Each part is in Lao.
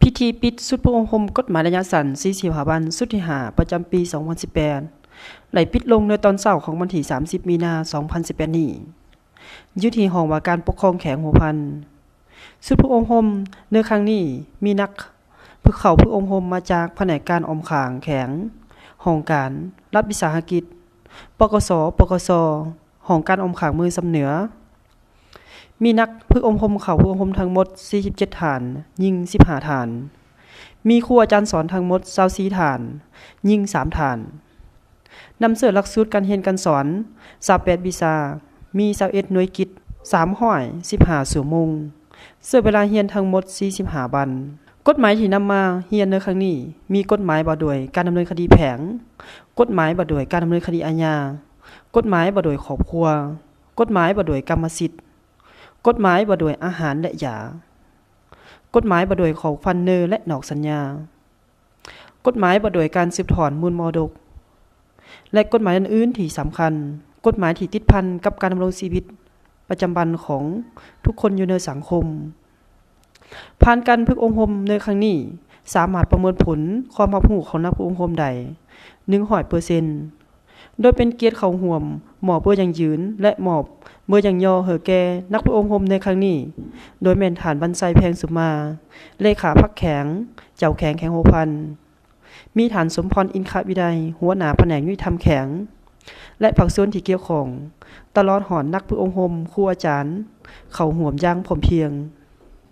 ພິທີປິດຊຸດຝຶກອົບຮົມກົດໝາຍໄລຍະສັ້ນສີ່ສິບຫ້າວັນ ຊຸດທີຫ້າ ປະຈຳປີສອງພັນສິບແປດ ໄດ້ປິດລົງໃນຕອນເຊົ້າຂອງວັນທີສາມສິບ ມີນາ ສອງພັນສິບແປດນີ້ ຢູ່ທີ່ຫ້ອງວ່າການປົກຄອງແຂວງຫົວພັນ. ຊຸດຝຶກອົບຮົມໃນຄັ້ງນີ້ ມີນັກຝຶກເຂົ້າຝຶກອົບຮົມມາຈາກພະແນກການອ້ອມຂ້າງແຂວງ, ຫ້ອງການ, ລັດວິສາຫະກິດ, ປກສ, ປກສ, ຫ້ອງການອ້ອມຂ້າງເມືອງຊຳເໜືອ. ມີນັກຝຶກອົບຮົມເຂົ້າຝຶກອົບຮົມທັງໝົດສີ່ສິບເຈັດທ່ານ, ຍິງສິບຫ້າທ່ານ. ມີຄູອາຈານສອນທັງໝົດຊາວສີ່ທ່ານ, ຍິງສາມທ່ານ. ນຳເສີດຫຼັກສູດການຮຽນການສອນຊາວແປດວິຊາ, ມີຊາວເອັດໜ່ວຍກິດ, ສາມຮ້ອຍສິບຫ້າຊົ່ວໂມງ, ໃຊ້ເວລາຮຽນທັງໝົດສີ່ສິບຫ້າວັນ. ກົດໝາຍທີ່ນຳມາຮຽນໃນຄັ້ງນີ້ ມີກົດໝາຍວ່າດ້ວຍການດຳເນີນຄະດີແພ່ງ, ກົດໝາຍວ່າດ້ວຍການດຳເນີນຄະດີອາຍາ, ກົດໝາຍວ່າດ້ວຍຄອບຄົວ, ກົດໝາຍວ່າດ້ວຍກຳມະສິດ, ກົດໝາຍວ່າດ້ວຍອາຫານ ແລະ ຢາ, ກົດໝາຍວ່າດ້ວຍ crowdfunder ແລະ ນອກສັນຍາ, ກົດໝາຍວ່າດ້ວຍການສືບທອດມູນມໍລະດົກ ແລະ ກົດໝາຍອື່ນໆທີ່ສຳຄັນ, ກົດໝາຍທີ່ຕິດພັນກັບການດຳລົງຊີວິດປະຈຳວັນຂອງທຸກຄົນຢູ່ໃນສັງຄົມ. ຜ່ານການຝຶກອົບຮົມໃນຄັ້ງນີ້ ສາມາດປະເມີນຜົນຄວາມຮັບຮູ້ຂອງນັກຝຶກອົບຮົມໄດ້ໜຶ່ງຮ້ອຍເປີເຊັນ ໂດຍເປັນກຽດເຂົ້າຮ່ວມມອບເບີຢັ້ງຢືນ ແລະ ມອບເບີຢັ້ງຍໍໃຫ້ແກ່ນັກຝຶກອົບຮົມໃນຄັ້ງນີ້ ໂດຍແມ່ນທ່ານ ວັນໄຊ ແພງສຸມມາ, ເລຂາພັກແຂວງ, ເຈົ້າແຂວງແຂວງຫົວພັນ, ມີທ່ານ ສົມພອນ ອິນຄະວິໄລ, ຫົວໜ້າພະແນກຍຸຕິທຳແຂວງ ແລະ ພາກສ່ວນທີ່ກ່ຽວຂ້ອງ, ຕະຫຼອດຮອດນັກຝຶກອົບຮົມ, ຄູອາຈານ ເຂົ້າຮ່ວມຢ່າງພ້ອມພຽງ.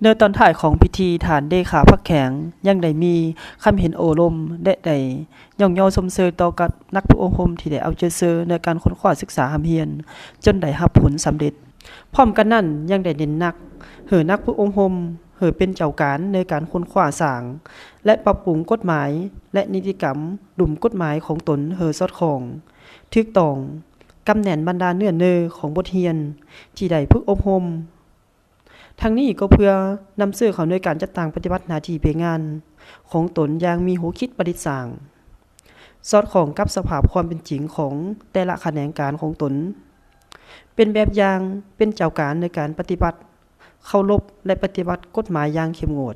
ໃນຕອນທ້າຍຂອງພິທີ, ທ່ານເລຂາພັກແຂວງຍັງໄດ້ມີຄຳເຫັນໂອ້ລົມ ແລະ ໄດ້ຍ້ອງຍໍຊົມເຊີຍຕໍ່ກັບນັກຝຶກອົບຮົມທີ່ໄດ້ເອົາໃຈໃສ່ໃນການຄົ້ນຄວ້າສຶກສາຮ່ຳຮຽນ ຈົນໄດ້ຮັບຜົນສຳເລັດ. ພ້ອມກັນນັ້ນ ຍັງໄດ້ເນັ້ນໜັກໃຫ້ນັກຝຶກອົບຮົມ ໃຫ້ເປັນເຈົ້າການໃນການຄົ້ນຄວ້າສ້າງ ແລະ ປັບປຸງກົດໝາຍ ແລະ ນິຕິກຳ ລຸ່ມກົດໝາຍຂອງຕົນໃຫ້ສອດຄ່ອງ, ຖືກຕ້ອງກັບແໜ້ນບັນດາເນື້ອໃນຂອງບົດຮຽນທີ່ໄດ້ຝຶກອົບຮົມ. ທັງນີ້ກໍເພື່ອນຳໃຊ້ເຂົ້າໃນການຈັດຕັ້ງປະຕິບັດໜ້າທີ່ວຽກງານຂອງຕົນຢ່າງມີຫົວຄິດປະດິດສ້າງ, ສອດຄ່ອງກັບສະພາບຄວາມເປັນຈິງຂອງແຕ່ລະຂະແໜງການຂອງຕົນ, ເປັນແບບຢ່າງ, ເປັນເຈົ້າການໃນການປະຕິບັດ, ເຄົາລົບ ແລະ ປະຕິບັດກົດໝາຍຢ່າງເຂັ້ມງວດ.